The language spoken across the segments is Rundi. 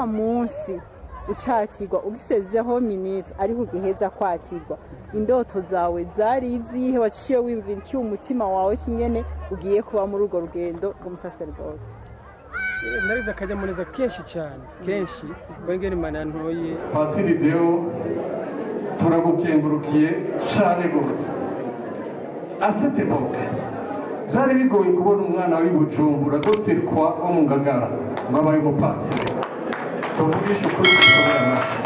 Munsi ucakirwa ugifise 0 minutes, ariko ugiheza kwakirwa, indoto zawe zari izihe? Waciye wiyumvira iki umutima wawe kinyene ugiye kuba muri urwo rugendo rw'umusaseredoti? Narize akanyamuneza kenshi cyane, kenshi ngene Imana yantoye. Patiri Deo, turagukengurukiye cyane rwose. À cette époque, byari bigoye kubona umwana w'i Bujumbura dosirwa wo mu Ngagara ngo abaye umupatiri. Tuvugishe ukuri, dukomere amashyi.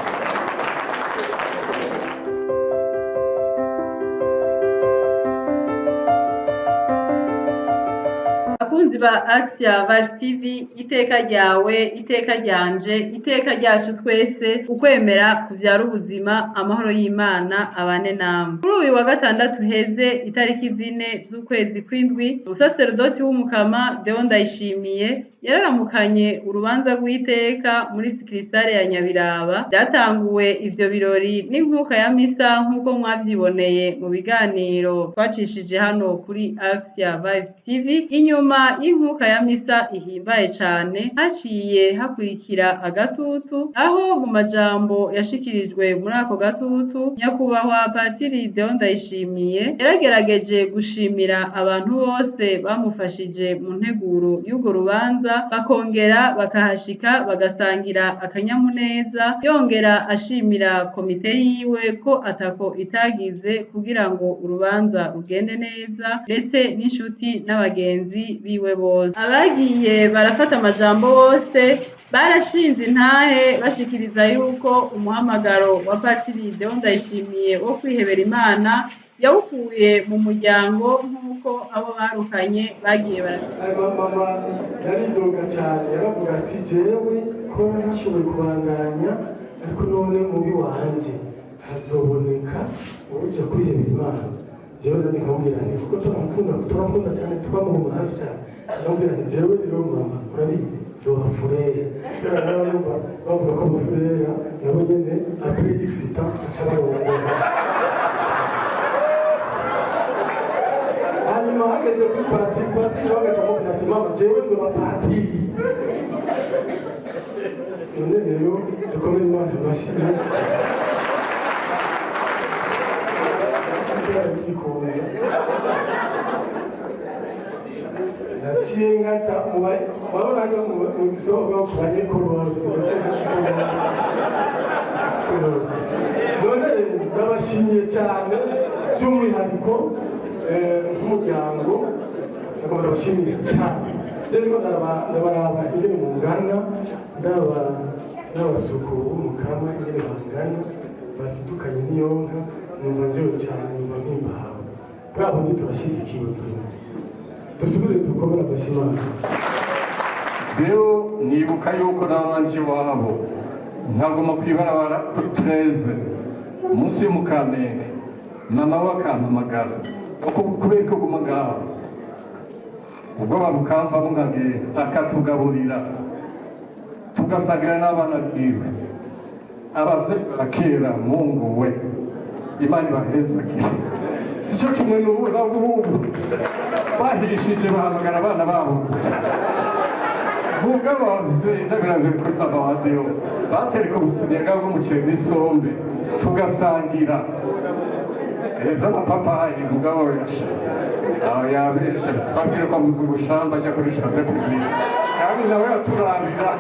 Abakunzi ba Axia Vibes TV, iteka ryawe, iteka ryanje, iteka ryacu twese, ukwemera kuvyara ubuzima. Amahoro y'Imana abane namwe. Kuri uyu wa gatandatu heze, itariki 4 z'ukwezi kw'indwi, umusaserodoti w'Umukama Deo Ndayishimiye yararamukanye urubanza rw'iteka muri succursale ya Nyabiraba. Byatanguwe ivyo birori n'inkuka ya misa, nk'uko mwavyiboneye mu biganiro twacishije hano kuri Axia Vibes TV. Inyuma y'inkuka ya misa ihimbaye cane, haciye hakurikira agatutu, aho mu majambo yashikirijwe muri ako gatutu, nyakubahwa Patiri Deo Ndayishimiye yaragerageje gushimira abantu bose bamufashije mu nteguro y'urwo rubanza, bakongera bakahashika bagasangira akanyamuneza, yongera ashimira komite yiwe ko atako itagize kugira ngo urubanza rugende neza, ndetse n'inshuti n'abagenzi biwe bose. Abagiye barafata amajambo bose barashinze intahe bashikiriza yuko umuhamagaro wa Patiri Deo Ndayishimiye wo kwihebera Imana yawukuye mu muryango, nk'uko abo barukanye bagiye bara Mama yaridoga cyane, yaravuga ati: "Jewe ko ntashoboye kubandanya, ariko none mubi wanje hazoboneka uja kwihebera Imana." Jewe nanjye nkamubwira nti, kuko turamukunda, turamukunda cyane, twamuhuma hafi cyane, ndamubwira nti: "Jewe rero mama, urabizi, zoba furera." Kubera nabo bavuga ko abafurera nabo nyene après x temps aca barongora. Hanyuma hageze kuri patiri, patiri nawe agaca amubwira ati: "Mama, jewe nzoba patiri." None rero dukomere Imana amashyi menshi cyane. Igikunda naciye ngata wabonaga mu gisoga ku banyekorose, naciye ngata. None ndabashimiye cyane by'umwihariko, nk'umuryango ndagomba ndabashimire cyane. Je ndiko ndabaraba ingene mungana, ndaba n'abasuku b'Umukama ingene bangana, basidukanye n'iyonka, numva njyewe cyane, numva mpimbawe. Bwabo ndi turashyigikiwe turimo dusubire dukomere amashyi Imana. Rero nibuka yuko nabanje iwabo nkaguma kw'ibarabara kuri 13 munsi y'Umukamenge, mama we akampamagara kubera ko guma ngaho, ubwoba bukamvamo, nkagenda akatugaburira, tugasangira n'abana biwe. Abavyeyi barakera, Mungu we, Imana ibahezagire. Sico kimwe n'ubu n'ubu bahishije bahamagara abana babo gusa. Mugabo abavyeyi, ndabiravye kuri mama wa Deo, batereka ubusiniya bw'umuceri n'isombe, tugasangira heza amapapayi. Mugabo yasha aho yabesha, twabwire kwa muzungu shamba ajya kuri jardin public, kandi nawe yaturabira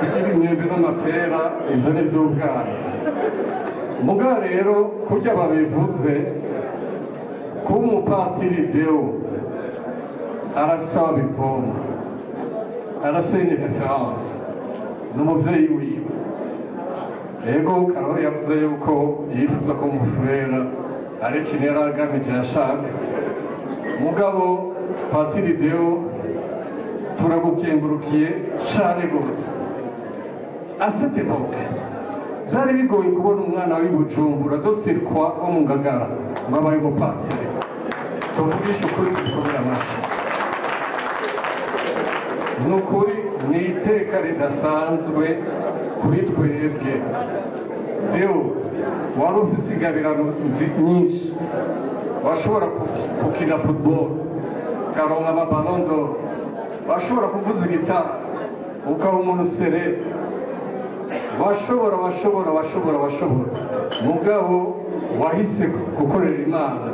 tugira imyembe n'amapera. Ivyo ni vy'ubwana. Mugabo rero kurya babivuze, kuba umupatiri Deo arafise aho abivoma, arafise une référence, ni umuvyeyi wiwe. Ego, Karori yavuze yuko yifuza ko umufurera, ariko ikintu yari agamije yashaka. Mugabo Patiri Deo, turagukengurukiye cane rwose. À cette époque, byari bigoye kubona umwana w'i Bujumbura dosirwa wo mu Ngagara ngo abaye umupatiri. Tuvugishe ukuri, dukomere amashyi. Ni ukuri, ni iteka ridasanzwe kuri twebwe. Deo, wari ufise ingabirano nyinshi, washobora gukina football ukaronka amaballon d'or, washobora kuvuza gitari. Ukaba umuntu sere, washobora, washobora, washobora, washobora, mugabo wahise gukorera Imana,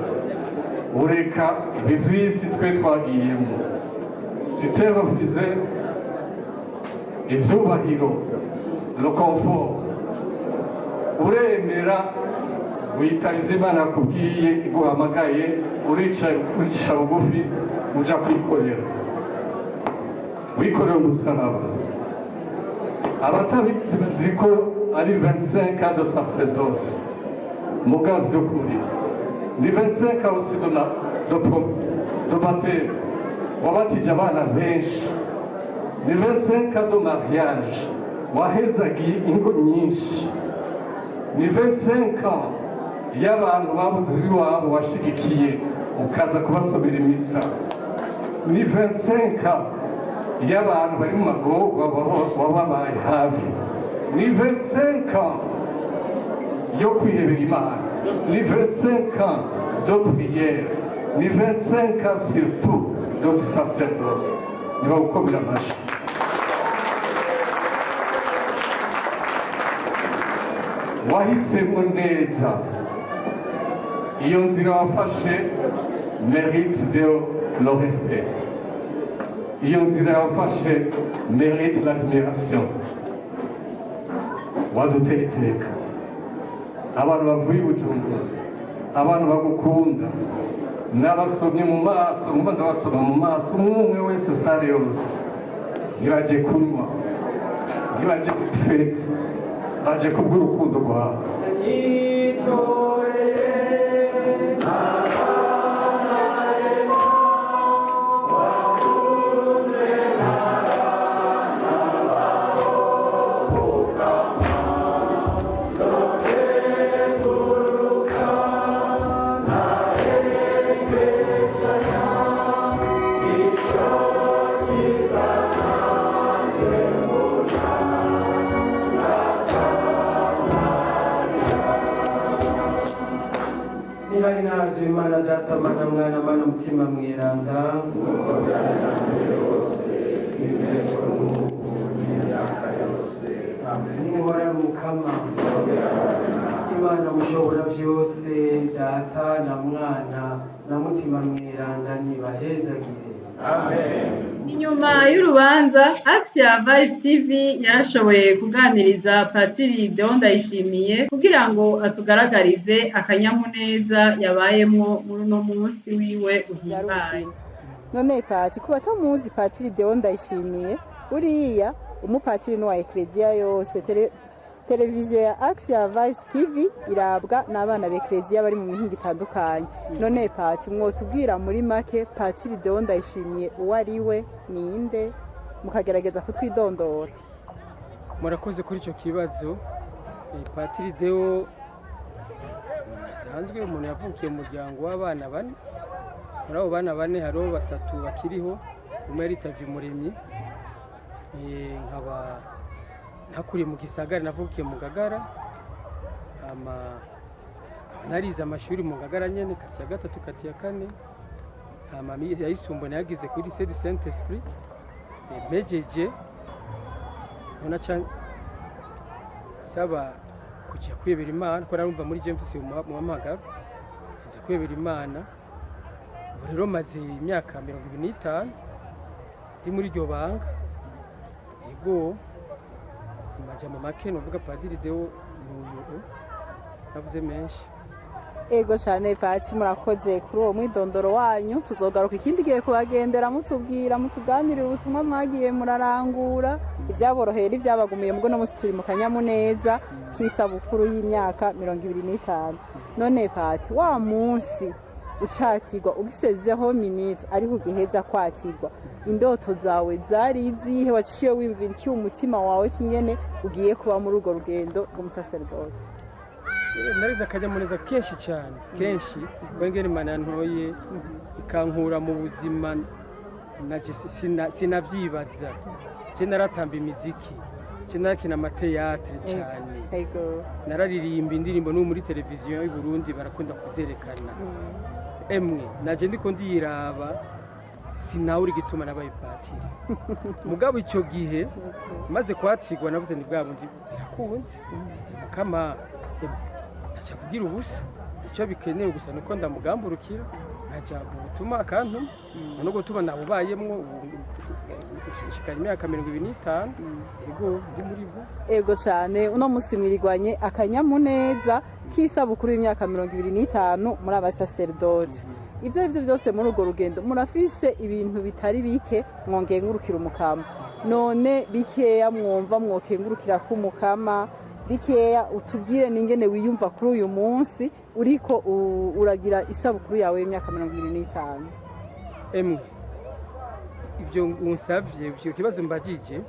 ureka iby'isi twe twagiyemo. Tu t'es refusé ibyubahiro, le confort, uremera witaba ivyo Imana yakubwiye, iguhamagaye, uricisha bugufi, uja kwikorera, wikorera umusaraba. Abatabizi ko ari 25 ans de sacerdoce, mugabo vy'ukuri ni 25 ans aussi de baptême, wabatije abana benshi. Ni 25 ans de mariage, wahezagiye ingo nyinshi. Ni 25 ans y'abantu babuze iwabo washigikiye, ukaza kubasomera imisa. Ni 25 ans y'abantu bari mu magorwa wababaye hafi. Ni 25 ans yo kwihebera Imana, ni 25 ans de prière, ni 25 ans surtout de sacerdoce. Nibagukomera amashyi. Wahisemo neza. Iyo nzira wafashe mérite de le respect. Iyo nzira wafashe mérite l'admiration. Waduteye iteka. Abantu bavuye i Bujumbura, abantu bagukunda, n'abasomye mu maso, nkumva ndabasoma mu maso, umwe umwe wese, salle yose. Ntibaje kunywa, ntibaje kuri fête, baje kubw'urukundo rwawe. Yitoreye. Niba nazi Imana Data, Mana Mwana, Mana Mutima Mweranda, Nk'uko byari na mbere hose, n'imibereho n'ubu n'imyaka yose. Amen. Nimuhora Mukama Imana mushobora byose, Data na Mwana na Mutima Mweranda, nibahezagire. Amen. Inyuma y'urubanza, Axia Vibes TV yarashoboye kuganiriza Patiri Deo Ndayishimiye kugira ngo atugaragarize akanyamuneza yabayemwo muri uno munsi wiwe uhimbaye. None pati, ku batamuzi, Patiri Deo Ndayishimiye buriya umupatiri n'uwa ekleziya yose. Televiziyo ya Axia Vibes TV irabwa n'abana b'ekleziya bari mu mihingo itandukanye. None pati, mwotubwira muri make Patiri Deo Ndayishimiye uwo ari we, ninde, mukagerageza kutwidondora? Murakoze kuri icyo kibazo. Patiri Deo asanzwe umuntu yavukiye mu muryango w'abana bane. Muri abo bana bane hariho batatu bakiriho, umwe yaritavye Umuremyi. Nkaba ntakuriye mu gisagara, navukiye mu Ngagara. Hama nkaba narize amashuri mu Ngagara nyene, quartier ya gatatu, quartier ya kane. Hama ayisumbuye nayagize kuri Lycée du Saint Esprit. Mpejeje naca saba kujya kwibera Imana, ko narumva muri je mfise umuhamagaro, nja kwibera Imana. Ubu rero maze imyaka 25 ndi muri iryo banga. Yego, amajambo make novuga, Padiri Deo nuyu, navuze menshi. Ego cyane pati, murakoze kuri uwo mwidondoro wanyu. Tuzogaruka ikindi gihe kubagendera, mutubwira, mutuganirira ubutumwa mwagiye murarangura, ibyaboroheye n'ibyabagumiye. Mugo no munsi turi mu kanyamuneza k'isabukuru y'imyaka 25. None pati, wa munsi ucakirwa ugifise 0 minutes ariko ugiheza kwakirwa, indoto zawe zari izihe? Waciye wiyumvira iki umutima wawe kingene ugiye kuba muri urwo rugendo rw'umusaserdoti? Narize akanyamuneza kenshi cyane, kenshi, kuko ingene Imana yantoye ikankura mu buzima naje sinavyibaza. Je naratamba imiziki, je narakina ama théâtre cyane, nararirimba indirimbo, n'ubu muri televiziyo y'u Burundi barakunda kuzerekana. Emwe, naje ndiko ndiyiraba. Sinawe uri gituma nabaye patiri. Mugabo icyo gihe maze kwatirwa, navuze ni bwa bundi birakunze mukama ntaca avugira ubusa. Icyo bikenewe gusa nuko ndamugamburukira, nkaja mu butumwa akantuma, no gutuma nabubayemwo ubu nshikanye imyaka 25, ego, ndi muri bo. Ego cyane. Uno munsi mwirigwanye akanyamuneza k'isabukuru y'imyaka 25 muri abasaseridoti. Ibyo ari byo byose, muri urwo rugendo murafise ibintu bitari bike mwongengurukira umukama. None bikeya mwumva mwokengurukira k'umukama, bikeya utubwire n'ingene wiyumva kuri uyu munsi uriko uragira isabukuru yawe y'imyaka 25. Emwe, ibyo unsavye, ivyo kibazo mbagije,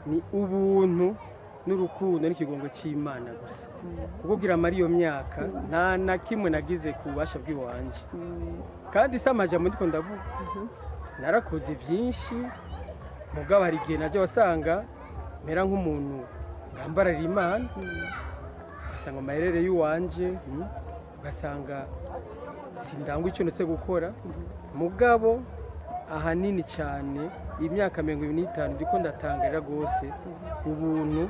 ni ubuntu n'urukundo n'ikigongo cy'Imana gusa, kuko kugira amara iyo myaka nta na kimwe nagize ku bubasha bw'iwanje. Kandi si amajambo ndiko ndavuga, narakoze byinshi, mugabo hari igihe najya wasanga mera nk'umuntu ngambararira Imana, ugasanga amaherere y'uwanje, ugasanga sindangwa icyo ndetse gukora. Mugabo ahanini cyane imyaka 25 ndiko ndatangarira rwose ubuntu,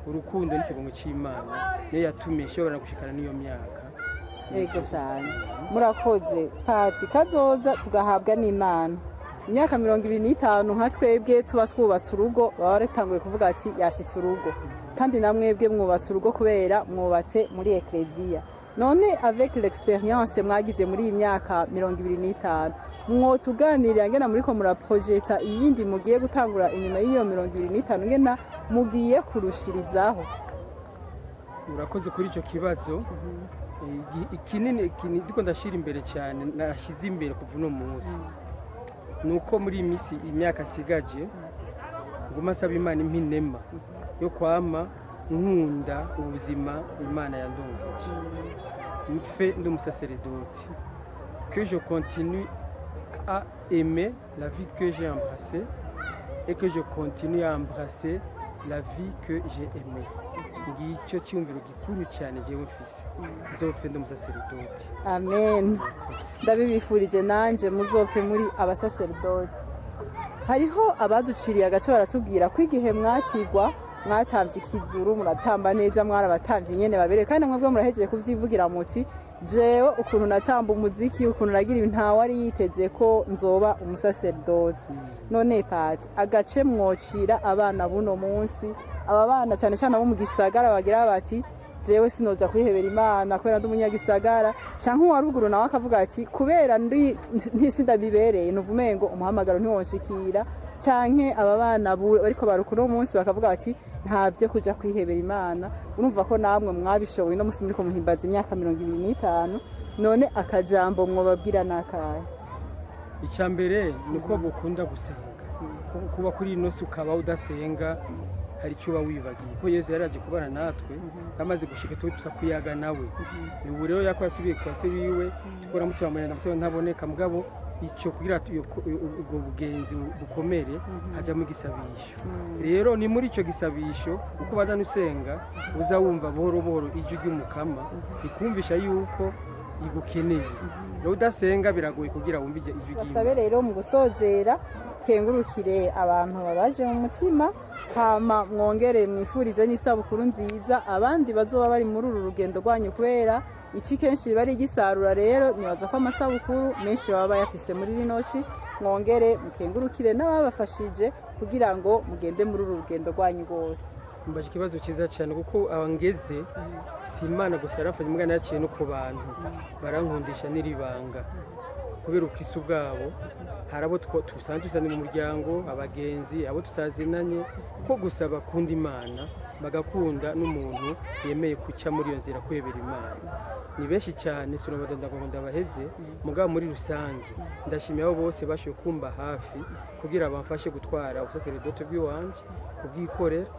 urukundo n'ikigongo cy'Imana, niyo yatumye nshobora gushikana n'iyo myaka. Yego cyane, murakoze pati. Kazoza tugahabwa n'Imana. Imyaka 25, nka twebwe tuba twubatse urugo, baba baratanguye kuvuga ati yashitse urugo. Kandi na mwebwe mwubatse urugo kubera mwubatse muri ekleziya. None avec l'expérience mwagize muri iyi myaka 25, mwotuganirira ngena muriko muraprojeta iyindi mugiye gutangura inyuma y'iyo 25, ngena mugiye kurushirizaho? Urakoze kuri icyo kibazo. Ikinini ndiko ndashira imbere cyane, nashize imbere kuva uno munsi, ni uko muri iyi minsi, imyaka asigaje, nguma nsaba Imana impinema yo kwama nkunda ubuzima Imana yandungije, mfe ndi umusaseredoti, que je continue à aimer la vie que j'ai embrassée et que je continue à embrasser la vie que j'ai aimée. Ngicyo cyumviro gikuru cyane jewe mfise, nzopfe ndi umusaseredoti. Amen, ndabibifurije nanjye, muzopfe muri abasaseredoti. Hariho abaduciriye agace baratubwira ko igihe mwatigwa mwatambye ikizuru, muratamba neza, mwarabatambye nyene babere. Kandi mwebwe murahejeje kuvyivugira muti: "Jewe ukuntu natamba umuziki, ukuntu nagira ibintu, ntawe ari yiteze ko nzoba umusaseredoti." None pati, agace mwocira abana buno munsi, aba bana cyane cyane abo mu gisagara bagira bati: "Jewe sinoja kwihebera Imana kubera ndi umunyagisagara", canke uwa ruguru nawe akavuga ati: "Kubera ndi ntisi ndabibereye, numva umengo umuhamagaro ntiwonshikira", canke aba bana bariko baruka uno munsi bakavuga bati: "Ntavyo kuja kwihebera Imana". Urumva ko namwe mwabishoboye, uno munsi muriko muhimbaza imyaka 25. None akajambo mwobabwira nakahe? Icya mbere ni uko bukunda gusenga. Kuba kuri ino si ukaba udasenga, hari icyo uba wibagiye, ko Yesu yari aje kubana natwe, amaze gushika tuza kuyaga nawe. Ubu rero yako yasubiye kwa se wiwe, tukora mutima murenda mutima ntaboneka. Mugabo icyo kugira ubwo bugenzi bukomere, hajyamo igisabisho. Rero ni muri icyo gisabisho, uko ubandana usenga, uza wumva buhoro buhoro ijwi ry'umukama rikumvisha yuko igukeneye. Rero udasenga biragoye kugira wumve ijwi ry'Imana. Basabe rero mu gusozera, kengurukire abantu babaje mu mutima, hama mwongere mwifurize n'isabukuru nziza abandi bazoba bari muri uru rugendo rwanyu, kubera ici kenshi riba ari igisarura. Rero nibaza ko amasabukuru menshi baba bayafise muri rino ci. Mwongere mukengurukire n'ababafashije kugira ngo mugende muri uru rugendo rwanyu rwose. Mbaje ikibazo cyiza cyane, kuko abangeze si Imana gusa yarafashe, mbwa yaciye no ku bantu barankundisha n'iribanga kubera ubukristo bwabo. Hari abo dusanzwe tuzanye mu muryango, abagenzi, abo tutazinanye, ko gusa bakunda Imana, bagakunda n'umuntu yemeye guca muri iyo nzira kwebera Imana. Ni benshi cyane, sinabadonda ngo ndabaheze. Mugabo muri rusange ndashimiye abo bose bashoboye kumba hafi kugira bamfashe gutwara ubusaseredoti bw'iwanje, kubwikorera.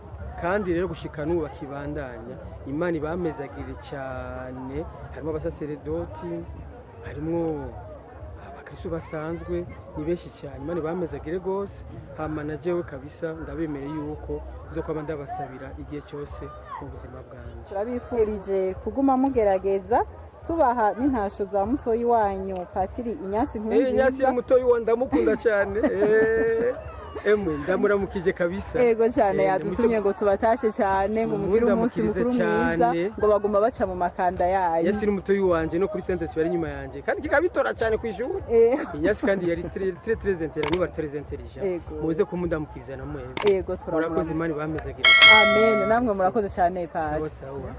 Kandi rero gushika n'ubu bakibandanya, Imana ibamezagire cyane. Harimo abasaseredoti, harimo abakristo basanzwe, ni benshi cyane. Imana ibamezagire rwose. Hama na jewe kabisa ndabemereye yuko nzokwama ndabasabira igihe cyose mu buzima bwanjye. Turabifurije kuguma mugerageza. Tubaha n'intasho za mutoyi wanyu, Patiri Inyasi. Inyasi. Nkurunziza. Mutoyi wa, ndamukunda cyane. Emwe, ndamuramukije kabisa. Ego cyane. Yadutumye ngo tubatashe cyane, ngo mugire umunsi Mundamukirize mukuru mwiza. cyane. Ngo baguma baca mu makanda yayo. Inyasi ni mutoyi wanje, no kuri Saint bari inyuma yanje, kandi kikabitora cyane ku ishuri. Inyasi kandi yari très très très intelligent, niba très intelligent. Muze kumundamukiriza na mwebwe. Ego, Murakoze. turamuramuka. Imana ibamezagire. Amen, namwe murakoze cyane, Sawa. Pati. Sawa.